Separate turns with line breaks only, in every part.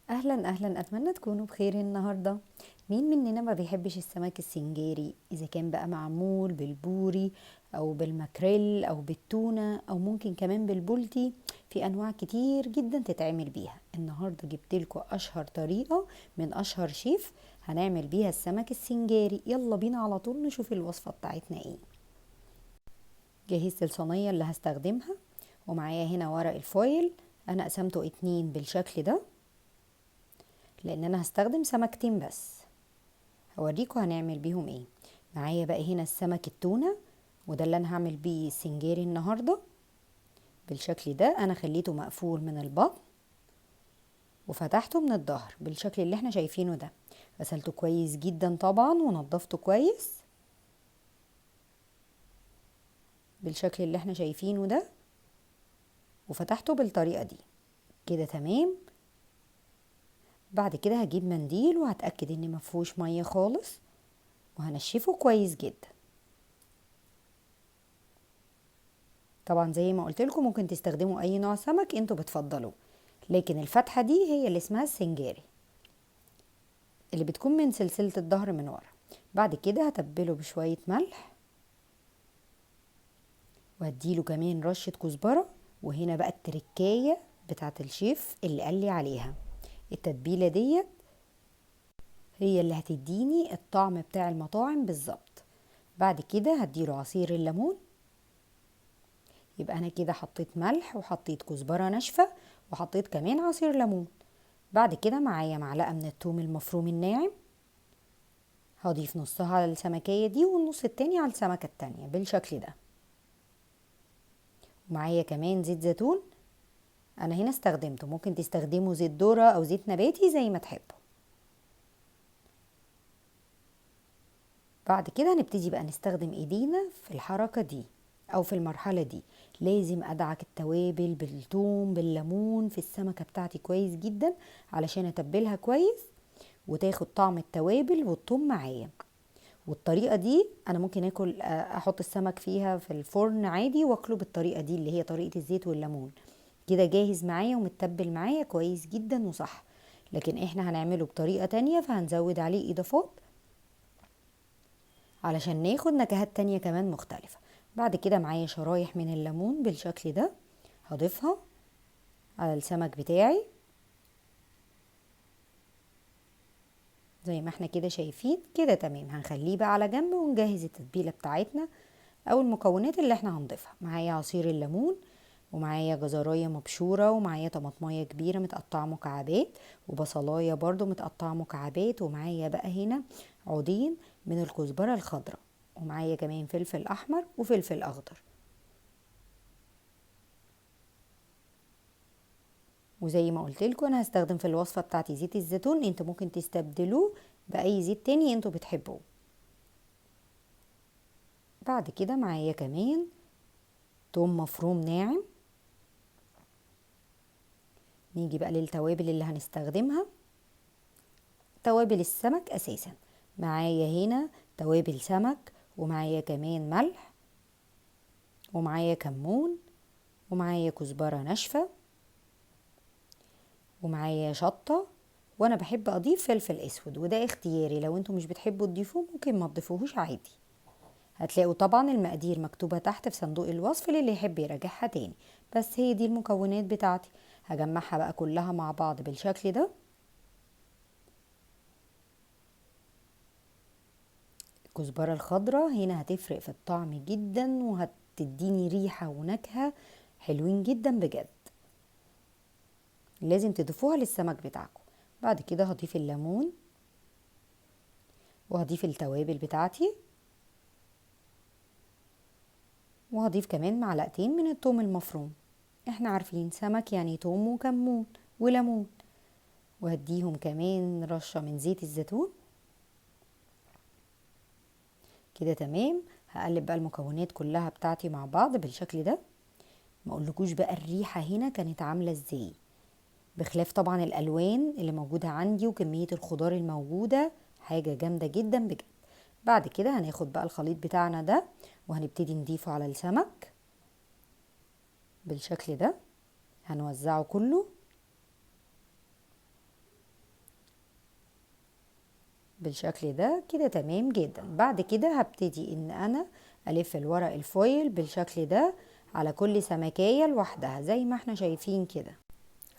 اهلا اهلا، اتمنى تكونوا بخير النهارده. مين مننا ما بيحبش السمك السنجاري؟ اذا كان بقى معمول بالبوري او بالماكريل او بالتونه او ممكن كمان بالبولتي، في انواع كتير جدا تتعمل بيها. النهارده جبت لكم اشهر طريقه من اشهر شيف هنعمل بيها السمك السنجاري. يلا بينا على طول نشوف الوصفة بتاعتنا ايه. جهزت الصينية اللي هستخدمها، ومعايا هنا ورق الفويل، انا قسمته 2 بالشكل ده لان انا هستخدم سمكتين بس، هوريكم هنعمل بيهم ايه. معايا بقى هنا السمك التونة، وده اللي انا هعمل بيه السنجاري النهاردة بالشكل ده. انا خليته مقفول من البطن وفتحته من الظهر بالشكل اللي احنا شايفينه ده. غسلته كويس جدا طبعا ونضفته كويس بالشكل اللي احنا شايفينه ده، وفتحته بالطريقة دي كده تمام. بعد كده هجيب منديل وهتأكد ان مفهوش مية خالص، وهنشفه كويس جدا. طبعا زي ما قلت لكم ممكن تستخدموا اي نوع سمك انتوا بتفضلوه، لكن الفتحة دي هي اللي اسمها السنجاري اللي بتكون من سلسلة الظهر من ورا. بعد كده هتبله بشوية ملح، وهديله كمان رشة كزبرة. وهنا بقى التركاية بتاعت الشيف اللي قال لي عليها، التتبيلة ديت هي اللي هتديني الطعم بتاع المطاعم بالظبط. بعد كده هديله عصير الليمون. يبقى انا كده حطيت ملح وحطيت كزبرة ناشفة وحطيت كمان عصير ليمون. بعد كده معايا معلقة من التوم المفروم الناعم، هضيف نصها على السمكية دي والنص التاني على السمكة التانية بالشكل ده. ومعايا كمان زيت زيتون، انا هنا استخدمته، ممكن تستخدموا زيت ذرة او زيت نباتي زي ما تحبوا. بعد كده هنبتدي بقى نستخدم ايدينا في الحركة دي او في المرحلة دي. لازم ادعك التوابل بالثوم بالليمون في السمكة بتاعتي كويس جدا علشان اتبلها كويس وتاخد طعم التوابل والثوم معايا. والطريقة دي انا ممكن احط السمك فيها في الفرن عادي واكله بالطريقة دي اللي هي طريقة الزيت والليمون، كده جاهز معايا ومتبل معايا كويس جدا وصح. لكن احنا هنعمله بطريقة تانية، فهنزود عليه اضافات علشان ناخد نكهات تانية كمان مختلفة. بعد كده معايا شرايح من الليمون بالشكل ده، هضيفها على السمك بتاعي زي ما احنا كده شايفين كده تمام. هنخليه بقى على جنب ونجهز التتبيلة بتاعتنا او المكونات اللي احنا هنضيفها. معايا عصير الليمون، ومعايا جزرايه مبشوره، ومعايا طماطمايه كبيرة متقطعه مكعبات، وبصلايه برضو متقطعه مكعبات، ومعايا بقى هنا عودين من الكزبره الخضراء، ومعايا كمان فلفل احمر وفلفل اخضر. وزي ما قلت لكم انا هستخدم في الوصفة بتاعتي زيت الزيتون، انتوا ممكن تستبدلوه باي زيت تاني انتوا بتحبوه. بعد كده معايا كمان توم مفروم ناعم. نيجي بقى للتوابل اللي هنستخدمها، توابل السمك اساسا. معايا هنا توابل سمك، ومعايا كمان ملح، ومعايا كمون، ومعايا كزبرة ناشفة، ومعايا شطة، وانا بحب اضيف فلفل اسود، وده اختياري، لو انتوا مش بتحبوا تضيفوه ممكن ما تضيفوهوش عادي. هتلاقوا طبعا المقادير مكتوبة تحت في صندوق الوصف للي يحب يراجعها تاني. بس هي دي المكونات بتاعتي، هجمعها بقى كلها مع بعض بالشكل ده. الكزبرة الخضراء هنا هتفرق في الطعم جدا، وهتديني ريحة ونكهة حلوين جدا بجد، لازم تضيفوها للسمك بتاعكم. بعد كده هضيف الليمون، وهضيف التوابل بتاعتي، وهضيف كمان معلقتين من الثوم المفروم. احنا عارفين سمك يعني توم وكمون وليمون. وهديهم كمان رشة من زيت الزيتون كده تمام. هقلب بقى المكونات كلها بتاعتي مع بعض بالشكل ده. ما اقولكوش بقى الريحة هنا كانت عاملة ازاي، بخلاف طبعا الالوان اللي موجودة عندي وكمية الخضار الموجودة، حاجة جامدة جدا بجد. بعد كده هناخد بقى الخليط بتاعنا ده وهنبتدي نضيفه على السمك بالشكل ده، هنوزعه كله. بالشكل ده كده. تمام جدا. بعد كده هبتدي ان انا الف الورق الفويل بالشكل ده على كل سمكية لوحدها زي ما احنا شايفين كده،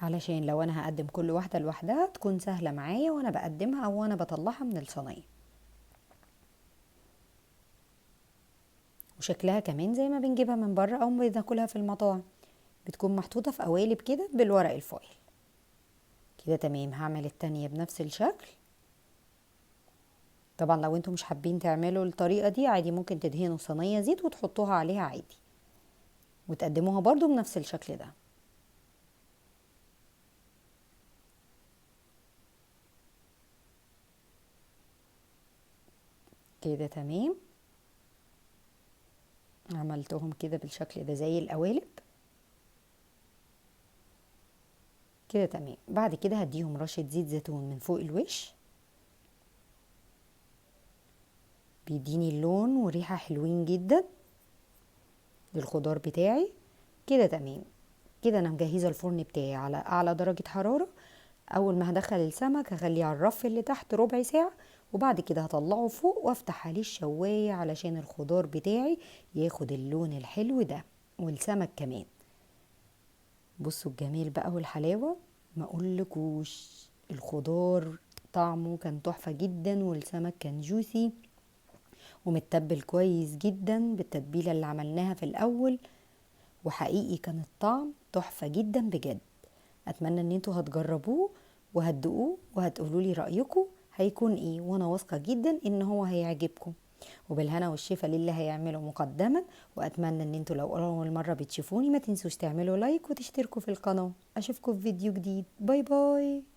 علشان لو انا هقدم كل واحدة لوحدها تكون سهلة معايا وانا بقدمها او وانا بطلعها من الصينية. وشكلها كمان زي ما بنجيبها من بره او بناكلها في المطاعم، بتكون محطوطة في قوالب كده بالورق الفويل كده. تمام. هعمل التانية بنفس الشكل. طبعا لو انتم مش حابين تعملوا الطريقة دي عادي، ممكن تدهنوا صينية زيت وتحطوها عليها عادي وتقدموها برضو بنفس الشكل ده. كده تمام. عملتهم كده بالشكل ده زي القوالب كده. تمام. بعد كده هديهم رشة زيت زيتون من فوق الوش، بيديني اللون وريحة حلوين جدا للخضار بتاعي كده. تمام. كده انا مجهزة الفرن بتاعي على اعلى درجة حرارة. اول ما هدخل السمك هخليه على الرف اللي تحت ربع ساعة، وبعد كده هطلعه فوق وافتح عليه الشواية علشان الخضار بتاعي ياخد اللون الحلو ده والسمك كمان. بصوا الجمال بقى والحلاوة، ما اقولكوش. الخضار طعمه كان تحفة جدا، والسمك كان جوسي ومتبل كويس جدا بالتتبيلة اللي عملناها في الأول، وحقيقي كان الطعم تحفة جدا بجد. أتمنى إن انتوا هتجربوه وهتدوقوه وهتقولوا لي رأيكم هيكون إيه، وأنا واثقة جدا إن هو هيعجبكم. وبالهنا والشفا للي هيعمله مقدما. وأتمنى إن انتوا لو أول مرة بتشوفوني ما تنسوش تعملوا like وتشتركوا في القناة. أشوفكم في فيديو جديد. bye bye.